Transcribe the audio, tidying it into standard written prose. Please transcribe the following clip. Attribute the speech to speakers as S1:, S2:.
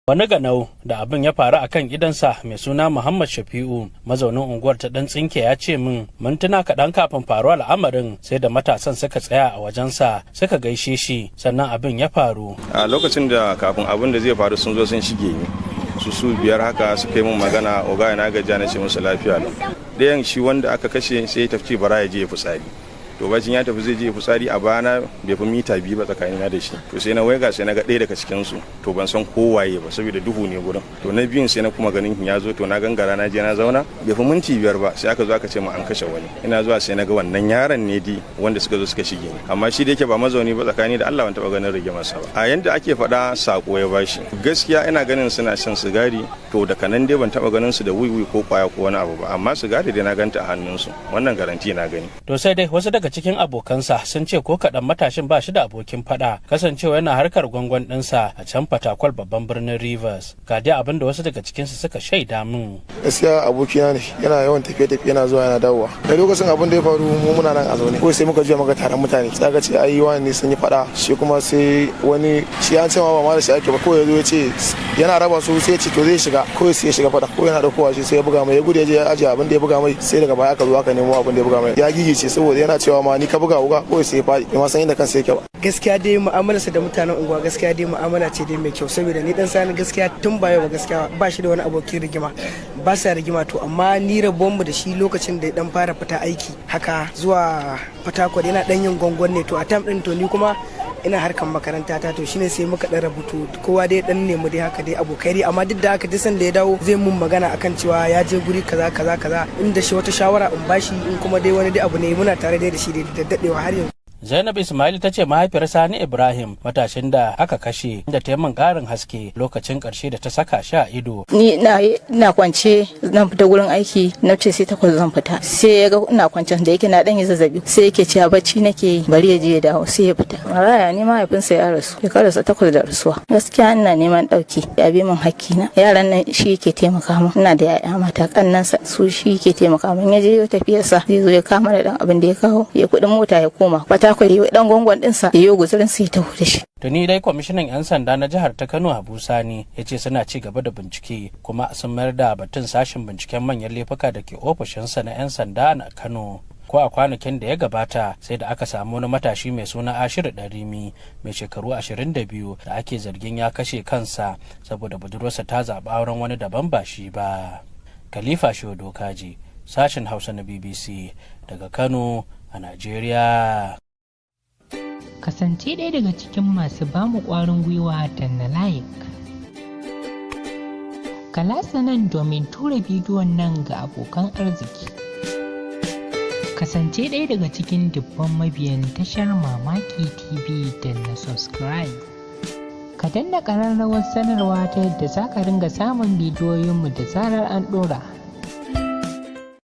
S1: Wani ganau da abin ya faru akan idansa mai suna Muhammad Shafi'u, mazaunin unguwar ta Dan Tsinke, ya ce min mintuna kaɗan kafin faruwar al'amarin sai da matasan suka tsaya a wajensa suka gaishe shi, sannan abin ya faru.
S2: A lokacin da kafin abin da zai faru, sun zo sun shige ni, su biyar haka. Suka yi min magana, "Oga, na gajiya?" Na ce musu lafiya lau. Ɗayan shi wanda aka kashe sai ya tafi, bara ya je ya fitsari. To, bacin ya tafi zai je fitsari, a bana bai fi mita 2 ba tsakanina da shi. To, sai na waiga, sai na ga ɗaya daga cikin su. To, ban san ko waye ba saboda duhu ne gurin. To, na biyun sai na kuma ganin ya zo. To, na gangara na je na zauna, bai fi minti 5 ba sai aka zo aka ce mu an kashe wani. Ina zuwa sai na ga wannan yaron ne di wanda suka zo suka shige ni. Amma shi da yake ba mazauni ba, tsakani da Allah ban taɓa ganin rigimarsa ba. A yanda ake faɗa, sako ya bashi. Gaskiya ina ganin suna shan sigari. To, daga nan dai ban taɓa ganin su da wiwi ko kwaya ko wani abu ba, amma sigari dai na ganta a hannunsu, wannan garanti na gani.
S1: To, sai dai wasu daga cikin abokansa sun ce ko kaɗan matashin ba shi da abokin faɗa, kasancewa yana harkar gwangwan ɗinsa a can Fatakwal, babban birnin Rivers. Ga dai abin da wasu daga cikinsu suka shaida min.
S3: Gaskiya abokina ne, yana yawan tafiye-tafiye, yana zuwa yana dawowa. Da lokacin abin da ya faru, mu muna nan a zaune, ko sai muka juya muka taron mutane, sai aka ce ai wani sun yi faɗa. Shi kuma sai wani shi an ce ma ba ma da shi ake ba, ko ya zo ya ce yana raba su, sai ya ce to zai shiga ko sai ya shiga faɗa, ko yana daukowa shi sai ya buga mai, ya gudu ya je ya ajiye abin da ya buga mai. Sai daga baya aka zo aka nemo abin da ya buga mai. Ya gigice saboda yana cewa ma ni ka buga wuka, ko sai ya faɗi, bai ma san inda kansa yake ba.
S4: Gaskiya dai mu'amalarsa da mutanen unguwa, gaskiya dai mu'amala ce dai mai kyau, saboda ni dan sani gaskiya tun ba yau ba, gaskiya ba shi da wani abokin rigima, ba sa rigima. To, amma ni rabon mu da shi lokacin da ya dan fara fita aiki haka zuwa Fatakwal, yana dan yin gwangwan ne. To, a time din, to ni kuma ina harkan makaranta ta, to shine sai muka dan rabu. To, kowa dai dan nemi dai haka dai abokai dai. Amma duk da haka, duk sanda ya dawo zai mun magana akan cewa ya je guri kaza kaza kaza, inda shi wata shawara in bashi, in kuma dai wani dai abu ne, muna tare dai da shi dai da dadewa har yanzu.
S1: Zainab Ismail ta ce mahaifiyar Sani Ibrahim, matashin da aka kashe, da ta yi min ƙarin haske lokacin ƙarshe da ta saka shi a ido.
S5: Ni na kwance, zan fita gurin aiki, na ce sai 8 zan fita. Sai ya ga ina kwance, da yake na dan yi zazzabi, sai yake cewa bacci nake yi, bari ya je ya dawo, sai ya fita. Maraya ne, mahaifinsa ya rasu, shekararsa 8 da rasuwa. Gaskiya ina neman ɗauki, ya bi min hakkina. Yaran nan shi yake taimaka min, ina da 'ya'ya mata kannansa, su shi yake taimaka min. Ya je tafiyarsa, zai zo ya kama da dan abin da ya kawo, ya kuɗin mota ya koma Fatakwal, ya dan gwangwan ɗinsa, ya yi guzurin sai ya taho da shi.
S1: Tuni dai kwamishinan 'yan sanda na jihar ta Kano, Habu Sani, ya ce suna ci gaba da bincike, kuma sun mayar da batun sashen binciken manyan laifuka da ke ofishinsa na 'yan sanda na Kano. Ko a kwanakin da ya gabata sai da aka samu wani matashi mai suna Ashiru Ɗarimi, mai shekaru 22, da ake zargin ya kashe kansa saboda budurwarsa ta zaɓi auren wani daban ba shi ba. Khalifa Shehu Dokaji, sashen Hausa na BBC, daga Kano a Najeriya.
S6: Kasance ɗaya daga cikin masu bamu ƙwarin gwiwa da na like. Ka latsa nan domin tura bidiyon nan ga abokan arziki. Kasance ɗaya daga cikin dubban mabiyan tashar Mamaki TV da na subscribe. Ka danna ƙararrawar sanarwa ta yadda za ka ringa samun bidiyoyinmu da zarar an ɗora.